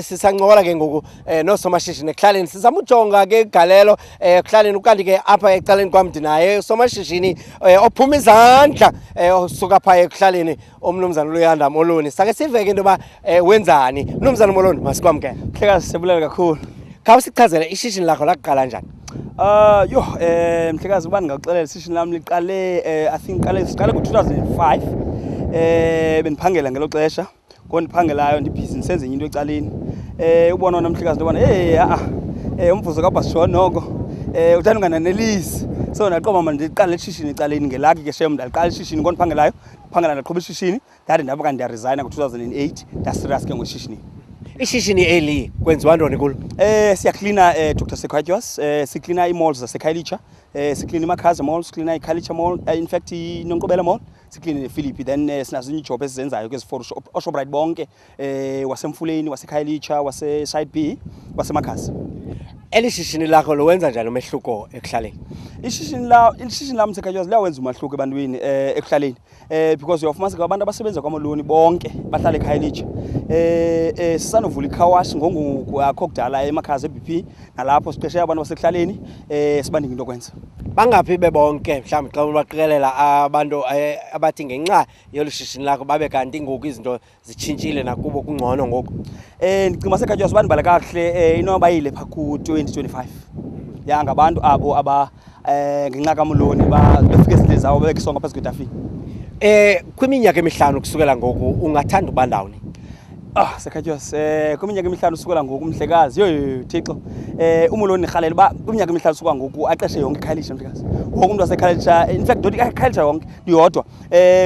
Sisancokola ke ngoku noosomashishini ekuhlaleni, sizama ujonga ke igalelo ekuhlaleni. Ukanti ke apha ecaleni kwam ndinaye usomashishini ophuma izandla, osuka phaa ekuhlaleni, umnumzana uLuyanda Moloni. Sake sive ke into yoba wenzani. Mnumzana Moloni, masikwamkele. Mhlekazi, siyabulela kakhulu. Khawusichazele, ishishini lakho laqala njani? Yho, mhlekazi, uba ndingakuxelela, ishishini lam liqale, I think qale siqale ngo-2005. Bendiphangela ngelo xesha. Ngoku ndiphangelayo ndibhizi ndisenza enye into ecaleni. Ubona wona, mhlekazi, into yobana hey, ha-a, umvuzo kaBhasishon noko uthanda ungananelisi. So ndaqonda mandiqale ishishini ecaleni. Ngelaki ke shem, ndaliqala ishishini ngoku ndiphangelayo. Ndiphangela, ndaqhuba ishishini, ndade ndaba kanti ndiyaresigna ngo-2008, ndaserious ke ngoshishini. Ishishini eli kwenziwa ntoni kulo? Siyaklina, Dr Sekhwatyos, siklina ii-malls zaseKhayelitsha, siklina iMakhaza Mall, siklina iKhayelitsha Mall, in fact iNonkqubela Mall, sikline nePhilippi. Then sinazo iijob esizenzayo ke ezi-for ooShoprite bonke, waseMfuleni, waseKhayelitsha, wase-Side B, waseMakhaza. Eli shishini lakho lowenza njani umehluko ekuhlaleni? Ishishini lam, Sekhwatyos, liyawenza umahluko ebantwini, ekuhlaleni, because uyawufumaniseka abantu abasebenza kwaMoloni bonke bahlala eKhayelitsha. Sisanovula icar wash ngongoku, akho kudala, eMakhaza e-BP, nalapho siqeshe abantu basekuhlaleni, sibanike into yokwenza. Bangaphi bebonke mhlawumbi xa ubaqikelela abantu abathi ngenxa yolu shishini lakho babe kanti ngoku izinto zitshintshile nakubo, kungcono ngoku? Ndicinga, Sekhwatyos, uba ndibala kakuhle, inoba bayile phaa ku-20 25 ya ngabantu abo aba ngenxa kaMoloni befika ezindlini zabo, bebeke isonka phezu kwetafile. Kwiminyaka emihlanu kusukela ngoku ungathanda uba ndawoni? Ah, Sekhwatyos, kwiminyaka emihlanu usukela ngoku, mhlekazi, yho yho, Thixo, uMoloni ndirhalela uba kwiminyaka emihlanu usuka ngoku aqeshe yonke iKhayelitsha, mhlekazi. Wonke umntu waseKhayelitsha, in fact not iKhayelitsha yonke yodwa,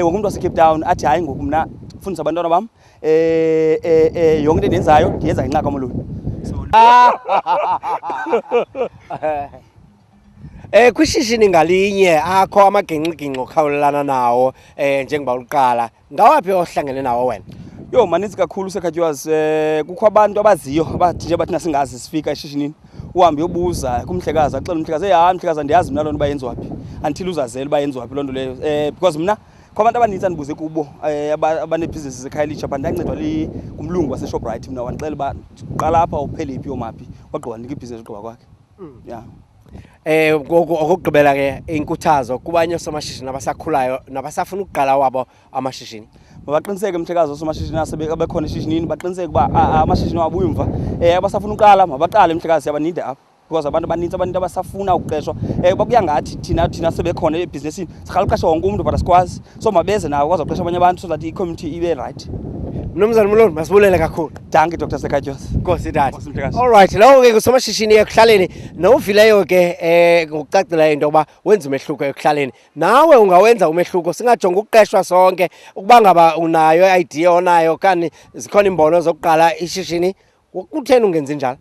wonke umntu waseCape Town athi, "Hayi, ngoku mna fundisa abantwana bam, yonke into endiyenzayo ndiyenza ngenxa kaMoloni." So Kwishishini ngalinye akho amagingxigingxi okhawulelana nawo njengoba uqala. Ngawaphi ohlangene nawo wena? Yho, maninzi kakhulu, Sekhatywazi. Kukho abantu abaziyo abathi nje bathina singazi sifika eshishinini, uhambe uyobuza kumhlekazi, axele umhlekazi, "Hey, hayi mhlekazi, andiyazi mna loo nto uba yenziwa phi," until uzazela uba yenziwa phi loo nto leyo, because mna kho abantu abanintsi andibuze kubo, abaneebhizinesi zeKhayelitsha, but ndancedwa ngumlungu waseShoprite mna, wandixela uba qala apha, uphele phi, yomaphi, wagqiba wandinika ibhizinesi ugqiba kwakhe, ya. Ngoku okugqibela ke, inkuthazo kubanye oosomashishini abasakhulayo nabasafuna ukuqala wabo amashishini. Mabaqiniseke, mhlekazi, oosomashishini abekhona eshishinini baqiniseke uba amashishini wabo uyimva. Abasafuna uqala mabaqale, mhlekazi, siyabanida apha because abantu abanintsi, abantu abasafuna ukuqeshwa, bakuya ngathi thina sebekhona ebhizinesini sirhala uqesha wonke umntu, but asikwazi, so mabeze nawo bazawuqesha abanye abantu so that i-community ibe right. Mnumzana Moloni, masibulele kakhulu. Dankie, Dr Sekhatyos. Nkosi tata. Nkosi, mhlekazi. All right, lowo ke ngusomashishini ekuhlaleni novileyo ke ngokucacileyo into yokuba wenza umehluko ekuhlaleni. Nawe ungawenza umehluko, singajonga ukuqeshwa sonke. Ukuba ngaba unayo i-idea onayo okanye zikhona iimbono zokuqala ishishini, kutheni ungenzi njalo?